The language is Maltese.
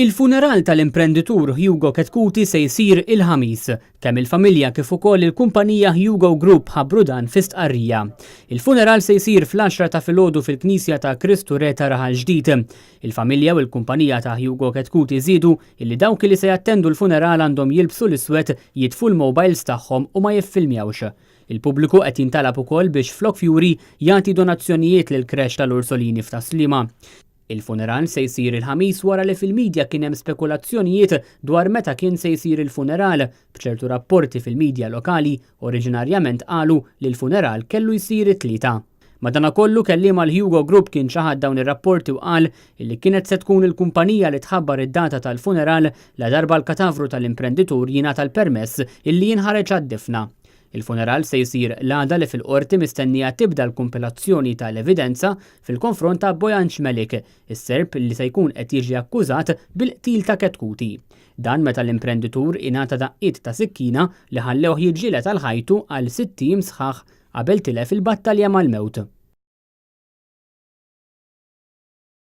Il-funeral tal-imprenditur Hugo Chetcuti se jsir il-Ħamis. Kemm il-familja kif ukoll il-kumpanija Hugo Group ħabbru dan fi stqarrija. Il-funeral se jsir fl-għaxra ta' filgħodu fil-Knisja ta' Kristu Re ta' Raħal Ġdid. Il-familja u l-kumpanija ta' Hugo Chetcuti żiedu illi dawk li se jattendu l-funeral għandhom jilbsu l-iswed, jitfu l-mobiles tagħhom u ma jiffilmjawx. Il-pubbliku qed jintalab ukoll biex flok fjuri jagħti donazzjonijiet lill-Creche tal-Ursolini f'Tas-Sliema. Il-funeral se jsir il-Ħamis wara li fil-midja kien hemm spekulazzjonijiet dwar meta kien se jsir il-funeral, b'ċertu rapporti fil-midja lokali oriġinarjament qalu li l-funeral kellu jsir it-Tlieta. Madanakollu kelliem għal Hugo Group kien ċaħad dawn ir-rapporti u qal li kienet se tkun il-kumpanija li tħabbar id-data tal-funeral la darba l-katavru tal-imprenditur jingħata l-permess illi jinħareġ għad-difna. Il-funeral se jsir l-għada li fil-qorti mistennija tibda l-kumpilazzjoni tal-evidenza fil-konfront ta' Bojan Cmelik, is-Serb li se jkun qed jiġi akkużat bil-qtil ta' Chetcuti. Dan meta l-imprenditur ingħata daqqiet ta' sikkina li ħallewh jiġġieled għal ħajtu għal sitt ijiem sħaħ qabel tilef il-battalja mal-mewt.